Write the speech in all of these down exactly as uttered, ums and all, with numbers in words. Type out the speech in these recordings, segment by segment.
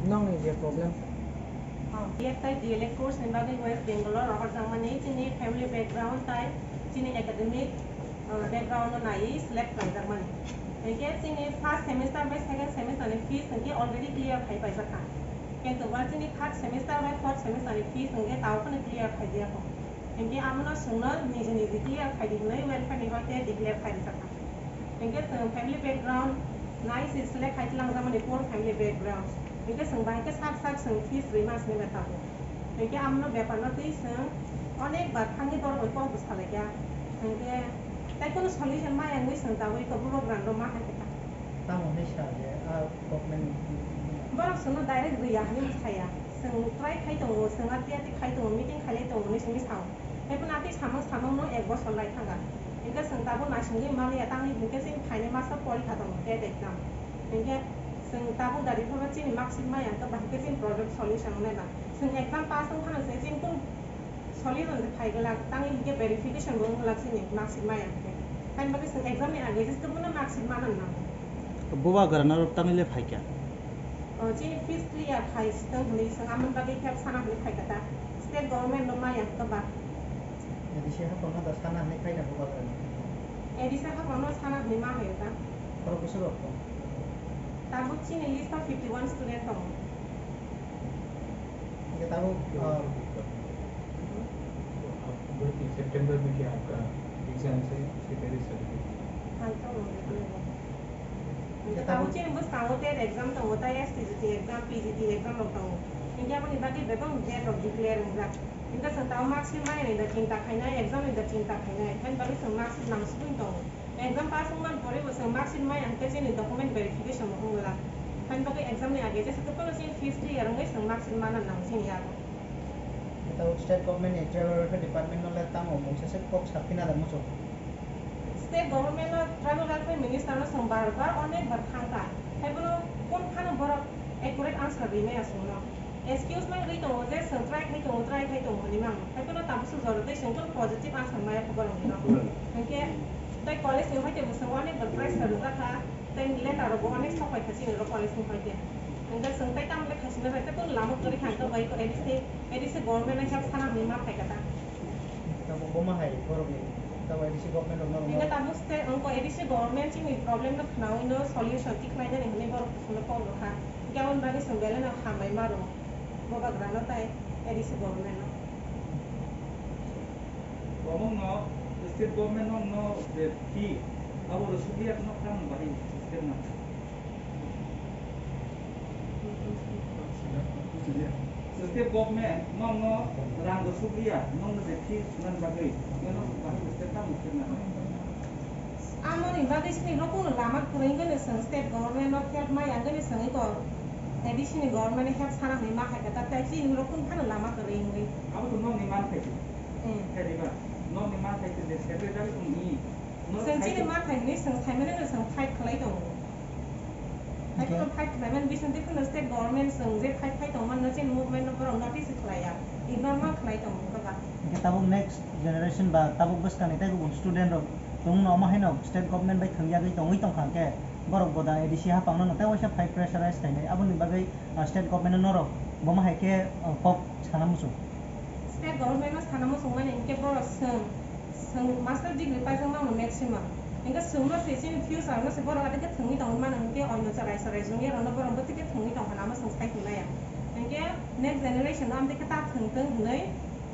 Nongni je problem. Iyar tai D L Ed course ni bagwi West Bengal o rohorjakmani chini family background tai chini academic, uh, background no naiwi select khlaijakmani. Hinkhe chini first semester bai second semester ni fees hinkhe already clear khai paijak kha. Kintu ba chini third semester bai fourth semester ni fees hinkhe tao phano clear khai diya kho. Hinkhe amono chwngno niji niji clear khai di hwnwi welfare ni hoite declare khai rijak kha. Hinkhe chwng family background nai se select khai tlang jamani poor family background. Hinkhe chwng bahai khe sak sak chwng fees rwima sini bai tabuk. Hinkhe amono bepar no twi chwng onek bar thangwi borok bai kok bwsa lai kha. Hinkhe tai kono solution maya wngwi chwng tabuk iko borok rang rok ma hai khe ta. Tamo hwnwi sa je, a government ni. Borok chwngno direct rwya hwnwi saya. Chwng try khai tongo, chwng ati ati khai tongo, meeting khai lai tongo hwnwi chwngwi sao. Haiphano atwi samung samungno ek bosor lai thangkha. Hinkhe chwng tabuk naisingwi manliya, tamni hinkhe chini phainai master porikha tongo, TET exam. Hinkhe chwng tabuk dari phano chini marksheet maya hwnkhe bahai khe chini problem solution wngnai ba. Chwng exam pass wng phano se chini kunu solution se phai glak, tamni hinkhe verification bo wng glak chini marksheet maya hwnkhe. Haini bagwi chwng exam ni age jesa bono marksheet mana nango. Bubagra norok tamni le phaikha? O, chini fees clear khai sitwng hwnwi chwng amoni bagwi khe sana hwnwi phaikha ta. State government no maya hwnkhe ba. A D C haphangno da sana hwnwi phaina Bubagra ni. A D C haphangno sana hwnwi ma hai ta. Borok bwswk rok tong? Tabuk chini list o fifty one student tongo. Hingke tabuk, ah, September में क्या आपका एग्जाम से उसके पहले certificate? Hingke tabuk chini bwskango TET exam tongo, tai S T G T exam, P G T exam rok tongo. Hingke aboni bagwi bebak date rok declare wngjak. Hingke chwng tabuk marksheet maya ni da chinta khainai, exam ni da chinta khainai, haini bagwi chwng marksheet nang sugwi tongo. Exam pass wngmani pore bo chwng marksheet maya hwnkhe chini document verification bo wng glak. Haini bagwi exam ni age jesa kwbangma chini fees clear wngwi chwng marksheet mana nango chini yago. Tabuk state government ni tribal welfare department no le tamo mungsa se kok saphi na da muchung. State government no tribal welfare minister no chwng bar bar onek bar thangkha. Haiphano kun phano borok accurate answer rimaya chwngno. Excuse man ri tongo je chwng try khai tongo, try khai tongo hwnwi mang. Haiphano tabukhe jora tei chwng kunu positive answer maya khe borokni no. Hwnkhe tei college ni hoite bo chwng onek bar pressure rwjak kha, tei letter rok bo onek sok pai kha chini oro college ni hoite. Hwnkhe chwng tei tamo khe khaisina bai tei kunu lama kwrwi kha, hwnkhe bai A D C, A D C government no help sana hwnwi ma phai kha ta. Tabuk bo ma hai borokni, tabuk A D C government rok norok. Hwnkhe tabuk state, wngkha A D C government chini problem no khnaui no solution tikhlainani hwnwi borok kusuno kok rwkha. Hwnkhe aboni bagwi chwng belai no hambai ma rwo Bubagra no tai A D C government no. Kwbangno state government no, no je fee abo rwsukliya no khna bahai state no. State government nokno rang rwsukliya, nokno je fees nani bagwi, nokno bahai state tamo state na. Amoni bagwi chini rokno lama kwrwi wngkhe chwng state government no help maya wngkhe chwngwi kok A D C ni government ni help sana hwnwi ma hai kha, ta tei chini rokno phano lama kwrwi wngwi. Abo to nokni man khai. Hmm. Khai diba? Nokni man khai se je secretary tong ni. Chwng chini man khai hwnwi chwng saimano no chwng fight khlai tongo. Haikheno fight khlaimani bisingtwi kheno state government chwng je fight khai tongmani no chini movement no borok notice khlaiya, ignore ma khlai tongo wngkha ba. Hingke tabuk next generation ba tabuk bwskangni tei kubun student rok chwngno omo haino state government bai thwngyagwi tongwi tongkha hwnkhe borok boda A D C haphangno no tei waisa phai pressurize khainai, aboni bagwi, ah, state government no norok bomo hai khe, ah, kok sana muchung. State government no sana muchungmani hwnkhe borok chwng Chwng master degree paijak mano maximum. Hingke chwngno se chini future no se borok adi khe thwngwi tongwi mano, hingke oino chwrai chwrai junior rokno borok bwtwi khe thwngwi tongkha, amo chwng sai hwnmaya. Hingke next generation no amtwi khe ta thwng thwng hwnwi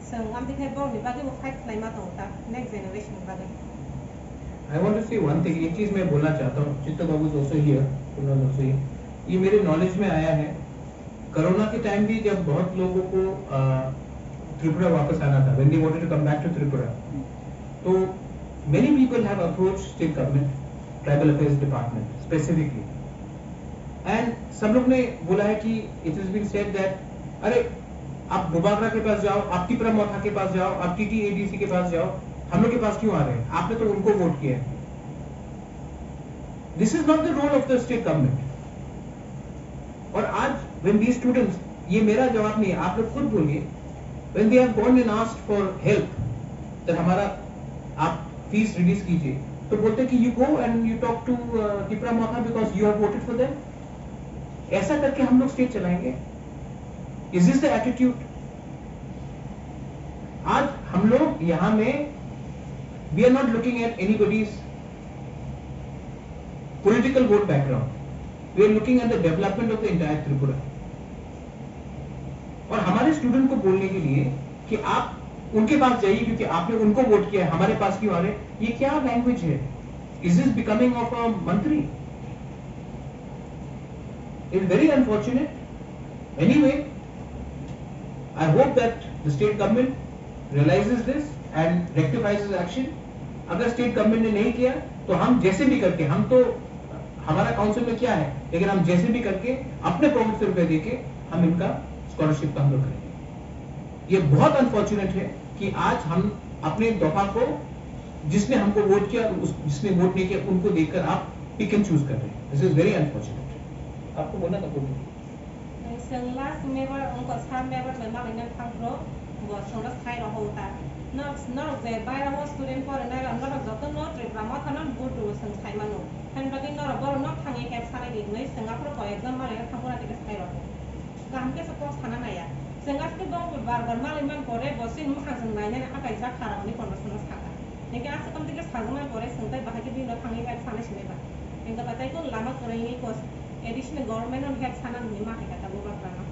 chwng amtwi khe borokni bagwi bo fight khlai ma tongo ta next generation ni bagwi. I want to say one thing, एक चीज मैं बोलना चाहता हूँ, चित्त बाबू is also here, Kunal is also here, ये मेरे नॉलेज में आया है। कोरोना के टाइम भी जब बहुत लोगों को, अ, त्रिपुरा वापस आना था, when they wanted to come back to Tripura, तो many people have approached state government, tribal affairs department specifically, and सब लोग ने बोला है कि it has been said that, अरे, आप बुबागरा के पास जाओ, आप तिपरा मोथा के पास जाओ, आप टीटी एडीसी के पास जाओ, हम लोग के पास क्यों आ रहे हैं? आपने तो उनको वोट किया है। This is not the role of the state government. और आज when these students, ये मेरा जवाब नहीं है, आप लोग खुद बोलिए, when they have gone and asked for help, that हमारा, आप फीस रिलीज कीजिए। तो बोलते कि you go and you talk to Tipra Motha because you have voted for them। ऐसा करके हम लोग स्टेट चलाएंगे? Is this the attitude? आज हम लोग यहाँ में we are not looking at anybody's political vote background, we are looking at the development of the entire Tripura। और हमारे स्टूडेंट को बोलने के लिए कि आप उनके पास जाइए क्योंकि आपने उनको वोट किया है, हमारे पास क्यों आ रहे हैं, ये क्या लैंग्वेज है? Is this becoming of a मंत्री? It's very unfortunate। Anyway, I hope that the state government realizes this and rectifies this action। अगर स्टेट गवर्नमेंट ने नहीं किया तो हम जैसे भी करके, हम तो, हमारा काउंसिल में क्या है, लेकिन हम जैसे भी करके अपने पॉकेट से रुपए देके हम इनका स्कॉलरशिप का हम लोग करेंगे। ये बहुत अनफॉर्चुनेट है कि आज हम अपने दफा को, जिसने हमको वोट किया और उस, जिसने वोट नहीं किया, उनको देखकर आप पिक एंड चूज कर रहे हैं। This is very unfortunate। आपको बोलना था, बोलिए। Chwng last member wngkha, sub member bai malai nang thang phuru bo chwngno sai rw hwn ta. Norok, norok je baira o student porinai rok, norok jotono Tipra Motha no vote rw chwng sai mano. Haini bagwi norok borok no thangwi help sanai di hwnwi chwng aphuru bo exam malai nang thang phuru tei sai rw hwn. Kaham khe se kok sana naiya. Chwng aswk bo bar bar malai man pore bo chini mwkhang chwng nainani akai jak kha rw hwnwi pondro sano saka. Hinkhe aswk tong tei khe sajwknai pore chwng tei bahai khe bini no thangwi help sanai sinai ba. Hinkhe ba tei kung lama kwrwngwi kos additional government no help sana hwnwi ma hai kha tabuk bagrano.